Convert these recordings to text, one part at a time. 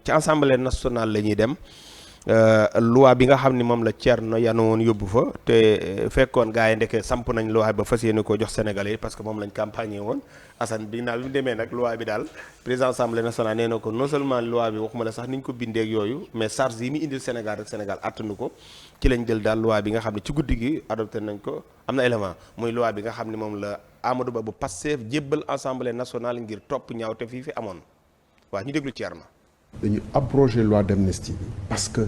ci assemblée nationale la ñuy dem loi bi nga xam ni moom la Thierno yanu woon yóbbu fa te fekkoon gars yi ndeke samp nañ loi ba fas yéene koo jox Sénégalais parce que moom lañ campagne woon Assane bi naa bi mu demee nag loi bi daal président assemblée nationale nee na ko non seulement loi bi waxuma la sax ni ñu ko bindeek yooyu mais charge yi mu indil Sénégal rek Sénégal attanu ko ci lañ jël daal loi bi nga xam ne ci guddi gi adopté nañ ko am na élément muy loi bi nga xam ne moom la Amadou Ba bu Pastef jébbal assemblée nationale ngir topp ñaaw te fii fi amoon waaw ñu déglu Thierno. dañu abroger loi d'amnistie bi parce que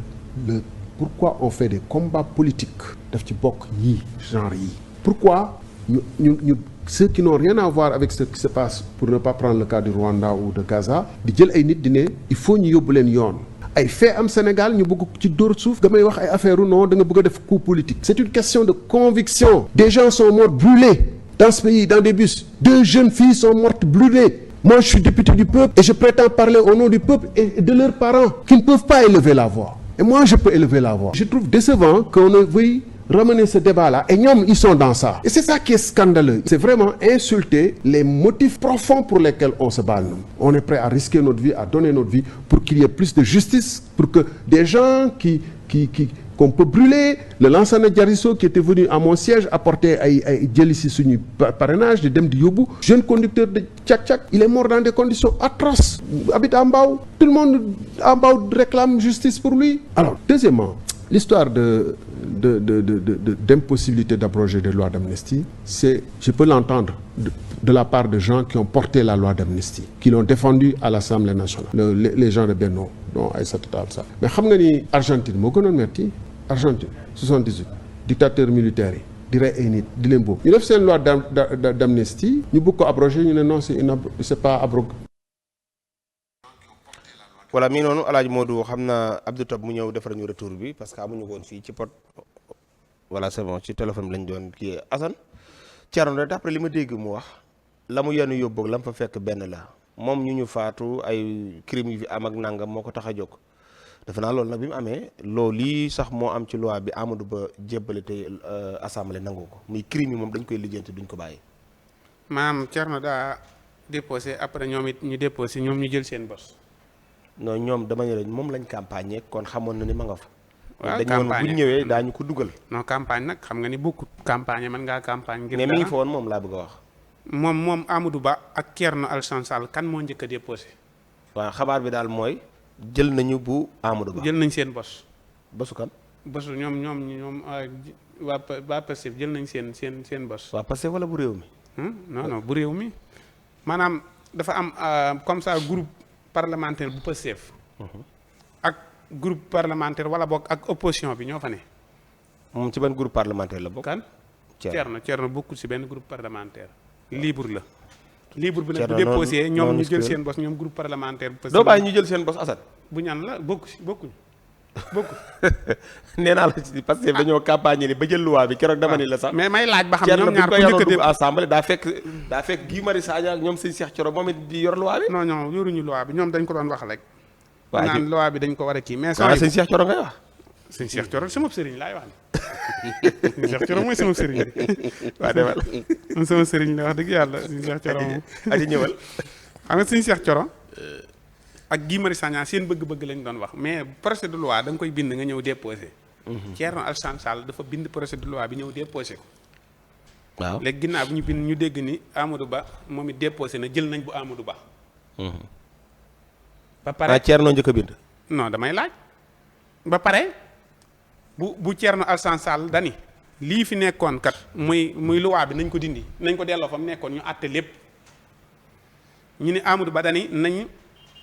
pourquoi on fait des combats politiques daf ci bokk yii genre yii pourquoi ñu ceux qui n'ont rien à voir avec ce qui se passe pour ne pas prendre le cas du Rwanda ou de Gaza di jël ay nit di ne il faut ñu yóbbu leen yoon ay fait am Sénégal ñu bëgg ci dóor suuf damay wax ay affaire non da nga bëgg a def coup politique c'est une question de conviction des gens sont morts brûlés dans ce pays dans des bus 2 jeunes filles sont mortes brûlées. Moi, je suis député du peuple et je prétends parler au nom du peuple et de leurs parents qui ne peuvent pas élever la voix. Et moi, je peux élever la voix. Je trouve décevant qu'on veuille ramener ce débat-là et ñoom ils sont dans ça. Et c'est ça qui est scandaleux. C'est vraiment insulter les motifs profonds pour lesquels on se bat nous. On est prêt à risquer notre vie, à donner notre vie pour qu'il y ait plus de justice, pour que des gens qu'on peut brûler. Le Lansana Diarisso qui était venu à mon siège apporter ay jëli si suñu parrainage di dem di yóbbu jeune conducteur de tchak-tchak il est mort dans des conditions atroces habite à Mbao tout le monde à Mbao réclame justice pour lui. Alors deuxièmement l'histoire d'impossibilité d'abroger des lois d'amnistie c'est je peux l'entendre de la part de gens qui ont porté la loi d'amnistie qui l'ont défendue à l'Assemblée nationale les gens de Benno dont Aïssata Tall Sall mais xam nga ni Argentine moo gënoon metti Argentine 78 dictateur militaire yi di rey ay nit di leen boobu ñu def seen loi d'amnistie ñu bëgg ko abroger ñu ne non c'est pas abrogé. voilà mii noonu El Hadj Modou xam naa Abdou Top mu ñëw defar ñu retour bi parce que amuñu woon fii ci pot voilà c'est bon ci téléphone bi lañ doon kii Assane Thierno rek après li ma dégg mu wax la mu yenu yóbbu ak la mu fa fekk benn la moom ñu faatu ay crime yu fi am ak nangam moo ko tax a jóg defe naa loolu nag bi mu amee loolu lii sax moo am ci loi bi Amadou Ba jébbale te assemblée nangu ko muy crime yi moom dañ koy lijjanti duñ ko bàyyi. maanaam Thierno daa déposé après ñoom it ñu déposé ñoom ñu jël seen bos. non ñoom dama ne moom lañ campagne kon xamoon na ni ma nga fa. waaw campagne bu ñëwee daañu ko dugal. non campagne nag xam nga ni bokkut campagne mën ngaa campagne. ngir mais mi ngi fa woon moom laa bëgg a wax. moom Amadou Ba ak Thierno Alassane Sall kan moo njëkk a déposé. waaw xabaar bi daal mooy jël nañu bu Amadou Ba. jël nañ seen bos. bosu kan. bosu ñoom waa Pastef jël nañ seen bos. waa Pastef wala bu réew mi. non bu réew mi maanaam dafa am comme ça groupe parlementaire bu Pastef. ak groupe parlementaire wala boog ak opposition bi ñoo fa ne. moom ci ban groupe parlementaire la bokk. kan Thierno bokkul ci benn groupe parlementaire. libre la. libre bi nag bu déposé ñoom ñu jël seen bos ñoom groupe parlementaire bu Pastef. doo bàyyi ñu jël seen bos Assane. bu ñan la bokkuñu. nee naa la ci Pastef dañoo campagne ni ba jël loi bi keroog dama ni la sax. mais may laaj ba xam ñoom ñaar ku njëkk a dégg assemblée daa fekk Guy Marius Sagna ak ñoom sëñ Cheikh Thioro moom it di yor loi bi. non yoruñu loi bi ñoom dañ ko doon wax rek. waaw naan loi bi dañ ko war a kii mais. sëñ Cheikh Thioro ngay wax. sëñ Cheikh Thioro sama sëriñ laay wax ni sëñ Cheikh Thioro mooy sama sëriñ de. waaw demal man sama sëriñ la wax dëgg yàlla sëñ Cheikh Thioro moom. aji ñëwal. xam nga sëñ Cheikh Thioro ak Guy Marius Sagna seen bëgg-bëgg lañ doon wax mais projet de loi da nga koy bind nga ñëw déposé. Thierno Alassane Sall dafa bind projet de loi bi ñëw déposé ko. waaw léegi ginnaaw bi ñu bind ñu dégg ni Amadou Ba moom it déposé na jël nañ bu Amadou Ba. ba pare Thierno njëkk a bind. non damay laaj. ba pare bu Thierno Alassane Sall dani lii fi nekkoon kat muy loi bi nañ ko dindi nañ ko delloo fa mu nekkoon ñu àtte lépp ñu ne Amadou Ba dani nañ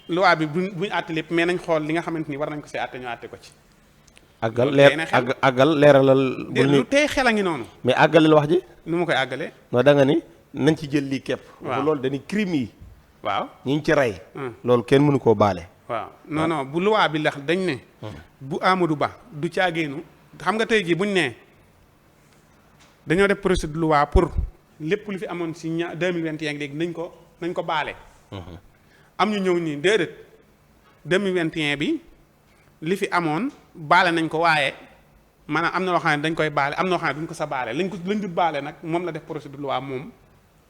loi bi buñ àtte lépp mais nañ xool li nga xamante ni war nañ ko see àtte ñu àtte ko ci. àggal leeralal. lu tey xel a ngi noonu. mais àggaleel wax ji. nu ma koy àggalee. non da nga ni nañ ci jël lii képp. waaw loolu dañuy crime yi. waaw ñi ñu ci rey. loolu kenn mënu koo baale. waaw non bu loi bi lax dañ ne. bu Amadou Ba du caageenu xam nga tey jii buñ nee dañoo def procédure de loi pour lépp lu fi amoon si 2021 léegi nañ ko baale. am ñu ñëw nii déedéet 2021 bi li fi amoon baale nañ ko waaye maanaam am na loo xam ne dañ koy baale am na loo xam ne duñ ko sa baale lañ dul baale nag moom la def procédure de loi moom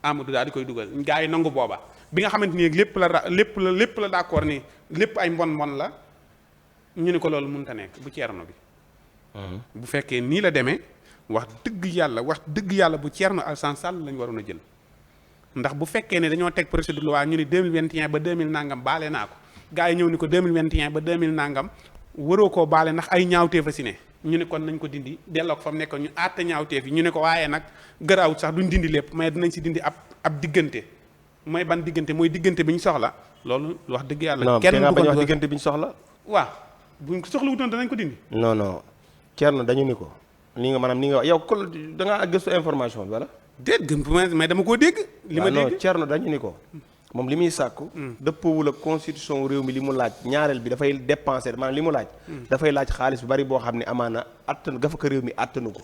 Amadou daal di koy dugal gaa yi nangu booba bi nga xamante ni lépp la d'accord ni lépp ay mbon la ñu ni ko loolu mënut a nekk bu Thierno bi. bu fekkee nii la demee wax dëgg yàlla bu Thierno Alassane Sall lañ waroon a jël ndax bu fekkee ne dañoo teg projet de loi ñu ni 2021 ba 2000 nangam baale naa ko gars yi ñëw ni ko 2021 ba 2000 nangam waroo koo baale ndax ay ñaawteef a si ne ñu ne kon nañ ko dindi delloo ko fa mu nekk ñu àtte ñaawteef yi ñu ne ko waaye nag garaawut sax duñ dindi lépp mais dinañ si dindi ab diggante mooy ban diggante mooy diggante bi ñu soxla loolu wax dëgg yàlla. kenn du ko wax diggante bi ñu soxla. waaw buñ ko soxla wutoon danañ ko dindi. non Thierno dañu ni ko li nga maanaam ni nga wax yow ko da ngaa gëstu information bi wala. déet gëm mais dama koo dégg. li ma dégg non Thierno dañu ni ko. moom li muy sàkku. dëppoowul ak constitution réew mi li mu laaj ñaareel bi dafay dépenser maanaam li mu laaj. dafay laaj xaalis bu bari boo xam ne amaana attan gafa ko réew mi attanu ko.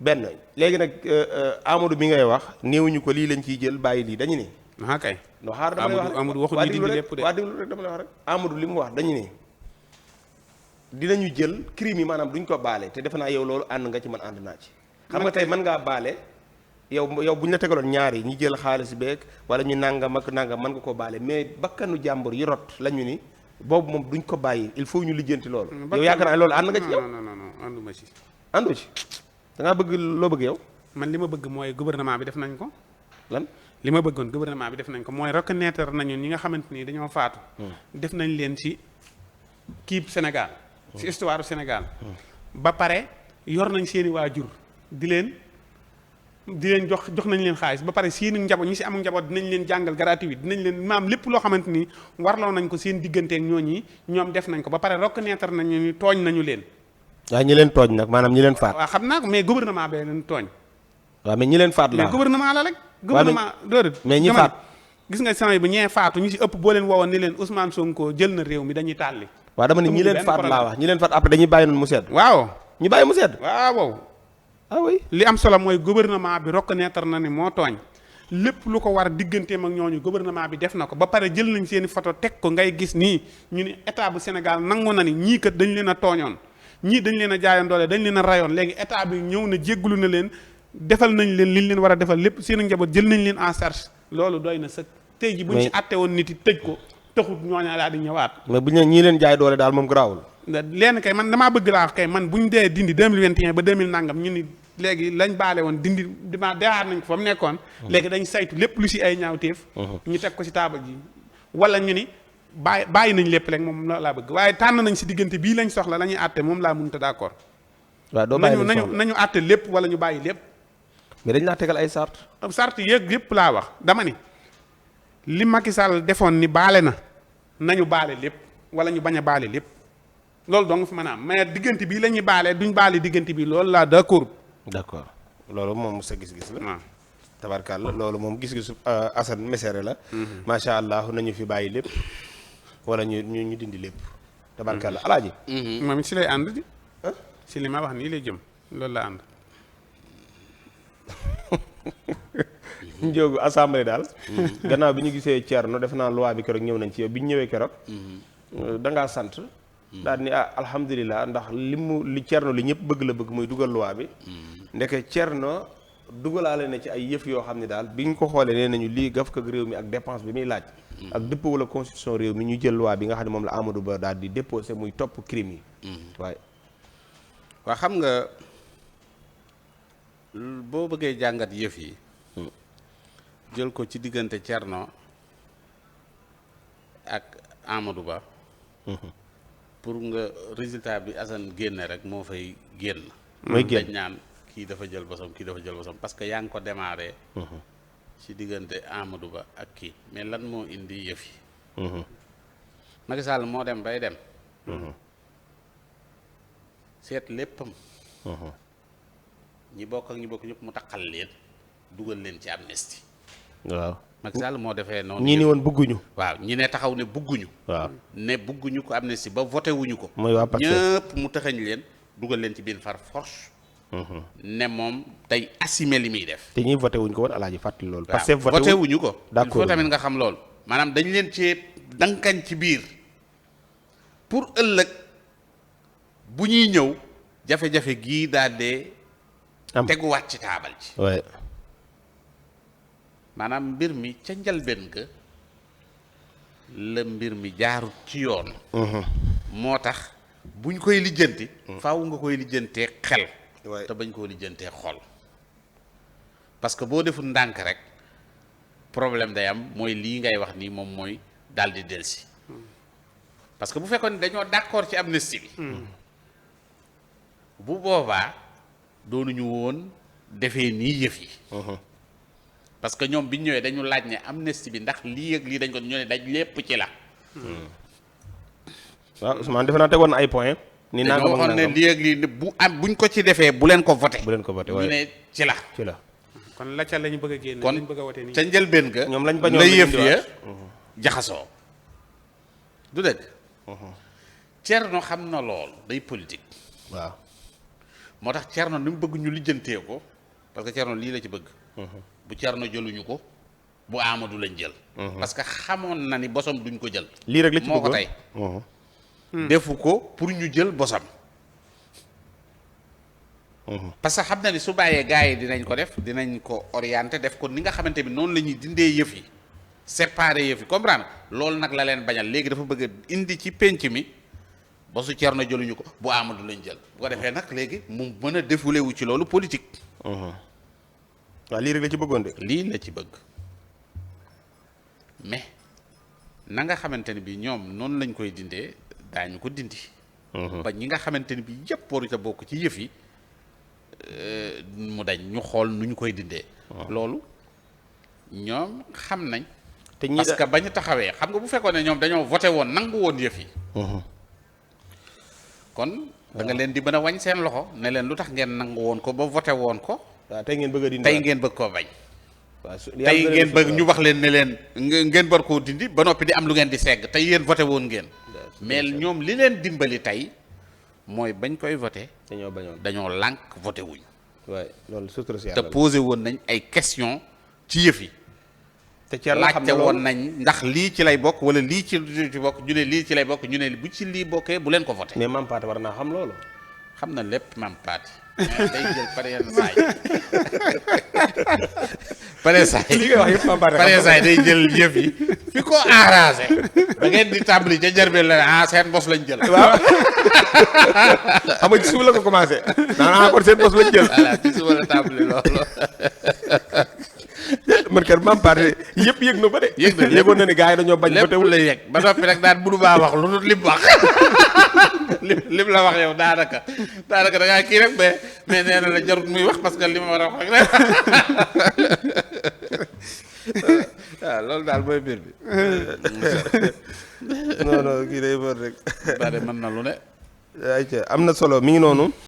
benn léegi nag Amadou bi ngay wax néewuñu ko lii lañ ciy jël bàyyi lii dañu ni. kay. no xaar dama lay wax Amadou waxul ni dindi lépp de waa déglu rek dama lay wax rek Amadou li mu wax dañu ni dinañu jël crime yi maanaam duñ ko baale te defe naa yow loolu ànd nga ci man ànd naa ci. xam nga tey mën ngaa baale. yow bu ñu la tegaloon ñaar yi ñi jël xaalis beeg wala ñu nangam ak nangam mën nga ko baale mais bakkanu jàmbur yi rot la ñu ni boobu moom duñ ko bàyyi il faut ñu lijjanti loolu. yow yaakaar naa loolu ànd nga ci yow. non ànduma ci. àndoo ci da ngaa bëgg loo bëgg yow. man li ma bëgg mooy gouvernement bi def nañ ko. lan li ma bëggoon gouvernement bi def nañ ko mooy reconnaître nañu ñi nga xamante ni dañoo faatu. def nañ leen ci kii Sénégal. ci histoire Sénégal. ba pare yor nañ seeni waajur di leen jox nañ leen xaalis ba pare seen njaboot ñi si am njaboot dinañ leen jàngal gratuit dinañ leen maam lépp loo xamante ni warloo nañ ko seen digganteeg ñooñi ñoom def nañ ko ba pare reconnaître nañu ni tooñ nañu leen. waaw ñi leen tooñ nag maanaam ñi leen faat. waaw xam naa ko mais gouvernement bee leen tooñ. waaw mais ñi leen faat la mais gouvernement la rek. gouvernement dooru mais ñi faat gis nga sama bu ñee faatu ñu si ëpp boo leen woowoon ni leen Ousmane Sonko jël na réew mi dañuy tàlli. waaw dama ni ñi leen faat laa wax ñi leen faat après dañuy bàyyi noonu mu sedd. waaw ñu bàyyi mu sedd. waaw. ah oui li am solo mooy gouvernement bi reconnaître na ni moo tooñ lépp lu ko war digganteem ak ñooñu gouvernement bi def na ko ba pare jël nañ seeni photo teg ko ngay gis nii ñu ni état bu Sénégal nangu na ni ñii kat dañ leen a tooñoon ñii dañ leen a jaayoon doole dañ leen a rayoon léegi état bi ñëw na jégglu na leen defal nañ leen liñ leen war a defal lépp seen njaboot jël nañ leen en charge loolu doy na sëkk tey ji buñ ci àtte woon nit yi tëj ko taxut ñooña daal di ñëwaat. mais bu ñu ñii leen jaay doole daal moom garaawul. leen kay man damaa bëgg laa wax kay man bu ñu dee dindi 2021 ba 2000 nangam ñu ni léegi lañ baale woon dindi dima deexaat nañ ko fa mu nekkoon. léegi dañ saytu lépp lu si ay ñaawteef. ñu teg ko si taabal ji wala ñu ni bàyyi nañ lépp rek moom laa bëgg waaye tànn nañ si diggante bii lañ soxla la ñuy àtte moom laa mënut a d'accord. waaw doo bàyyi nañu àtte lépp wala ñu bàyyi lépp. mais dañ laa tegal ay sart. sart yëpp laa wax dama ni li Macky Sall defoon ni baale na nañu baale lépp wala ñu bañ a baale lépp loolu dong fi mën a am mais diggante bi la ñuy baale duñ baale diggante bi loolu laa d'accord. d'accord loolu moom sa gis-gis la. waaw tabarkàlla loolu moom gis-gisu Assane Mesere la. macha allah nañu fi bàyyi lépp wala ñu dindi lépp. tabarkàlla alaaji. moom it si lay ànd di. si li ma wax nii lay jëm loolu la ànd. njóogu assemblée daal. gannaaw bi ñu gisee Thierno def naa loi bi keroog ñëw nañ ci yow bi ñu ñëwee keroog. da ngaa sant. daal ni alhamdulilah ndax li Thierno li ñëpp bëgg la bëgg muy dugal loi bi. ndeke Thierno dugalaale na ci ay yëf yoo xam ne daal bi ñu ko xoolee nee nañu lii gaf ko réew mi ak dépense bi muy laaj. ak dëppoo wala constitution réew mi ñu jël loi bi nga xam ne moom la Amadou Ba daal di déposé muy topp crime yi. waaye. waa xam nga boo bëggee jàngat yëf yi. jël ko ci diggante Thierno ak Amadou Ba. pour nga résultat bi Assane génne rek moo fay génn. mooy génn dañ naan kii dafa jël bosam kii dafa jël bosam parce que yaa ngi ko démarré. ci diggante Amadou Ba ak kii mais lan moo indi yëf yi. Macky Sall moo dem bay dem. seet léppam. ñi bokk ak ñi bokk ñëpp mu taqal leen dugal leen ci amnistie. waaw Macky Sall moo defee noonu. ñii ni woon bëgguñu. waaw ñi ne taxaw ne bëgguñu. waaw ne bëgguñu ko amnistie ba voté wuñu ko. mooy waa Pastef ñëpp mu taxañ leen dugal leen ci biir far force. ne moom day assumer li muy def. te ñuy voté wuñ ko woon alaaji fàttali loolu. waaw Pastef voté wuñu ko. d'accord il faut tamit nga xam loolu. maanaam dañ leen cee dankañ ci biir pour ëllëg bu ñuy ñëw jafe-jafe gii daal dee. am teguwaat ci taabal ji. waaye. maanaam mbir mi ca njalbeen ga la mbir mi jaarut ci yoon. moo tax buñ koy lijjanti. faaw nga koy lijjantee xel. te bañ koo lijjantee xol. parce que boo deful ndànk rek problème day am mooy lii ngay wax nii moom mooy daal di delsi parce que bu fekkoon dañoo d'accord ci amnistie bi. bu boobaa doonuñu woon defee nii yëf yi. parce que ñoom bi ñu ñëwee dañu laaj ne amnistie bi ndax lii ak lii dañ ko ñu ne daj lépp ci la. waaw Ousmane defe naa tegoon na ay point ni naa dañoo waxoon ne lii ak lii buñ ko ci defee bu leen ko voté. bu leen ko voté ñu ne ci la. ci la. kon la ca lañu bëgg a génne. kon lañu bëgg a wote nii. ca njëlbeen ga. ñoom lañ bañoon la yëf ya jaxasoo. du dëgg. Thierno xam na lool day politique. waaw. moo tax Thierno ni mu bëgg ñu lijjantee ko parce que Thierno lii la ci bëgg. bu Thierno jëluñu ko bu Amadou lañ jël. parce que xamoon na ni bosam duñ ko jël. lii rek la ci moo ko bëggoon tey. defu ko pour ñu jël bosam. parce que xam na ni su bàyyee gars yi dinañ ko def dinañ ko orienté def ko ni nga xamante bi noonu la ñuy dindee yëf yi séparer yëf yi comprendre loolu nag la leen bañal léegi dafa bëgg a indi ci penc mi ba su Thierno jëluñu ko bu Amadou lañ jël bu ko defee nag léegi mu mën a défoulé wu ci loolu politique. waaw lii rek la ci bëggoon de. lii la ci bëgg mais na nga xamante ni bi ñoom noonu lañ koy dindee daañu ko dindi. ba ñi nga xamante ni bi yëpp waru ca bokk ci yëf yi. mu dañ ñu xool nu ñu koy dindee. loolu ñoom xam nañ. te ñi parce que bañ taxawee xam nga bu fekkoon ne ñoom dañoo voté woon nangu woon yëf yi. kon da nga leen di mën a wañ seen loxo ne leen lu tax ngeen nangu woon ko ba voté woon ko. waaw tey ngeen bëgg a dindi. tey ngeen bëgg koo bañ. waaw tey ngeen bëgg ñu wax leen ne leen ngeen bar koo dindi ba noppi di am lu ngeen di segg tey yéen voté woon ngeen. mais ñoom li leen dimbali tey. mooy bañ koy voté dañoo lànk voté wuñ. waaw loolu surtout te posé woon nañ ay question ci yëf yi. te Thierno xam laajte woon nañ ndax lii ci lay bokk wala lii ci bokk ñu ne lii ci lay bokk ñu ne bu ci lii bokkee bu leen ko voté. mais Mame Pathé war naa xam loolu. xam na lépp Mame Pathé. day jël pareen saay. pareen saay li ngay wax yëpp Mame Pathé pareen saay day jël yëf yi fi ko arrangé. da ngeen di tàmbali ca njëlbeen la seen bos lañ jël. waaw xam nga ci suba la ko commencé. naan kon seen bos lañ jël. voilà ci suba la tàmbali loolu. man kat Mame Pathé yëpp yëg na ba de. yëgoon na ni gars yi dañoo bañ. lépp la yëg ba noppi rek daan mënu maa wax lu dul lim wax. lim la wax yow daanaka da ngaa kii rek mais nee na la jarut muy wax parce que li ma war a wax rek. waaw loolu daal mooy mbir bi. non kii day mën rek. ba de mën na lu ne. ayca am na solo mi ngi noonu.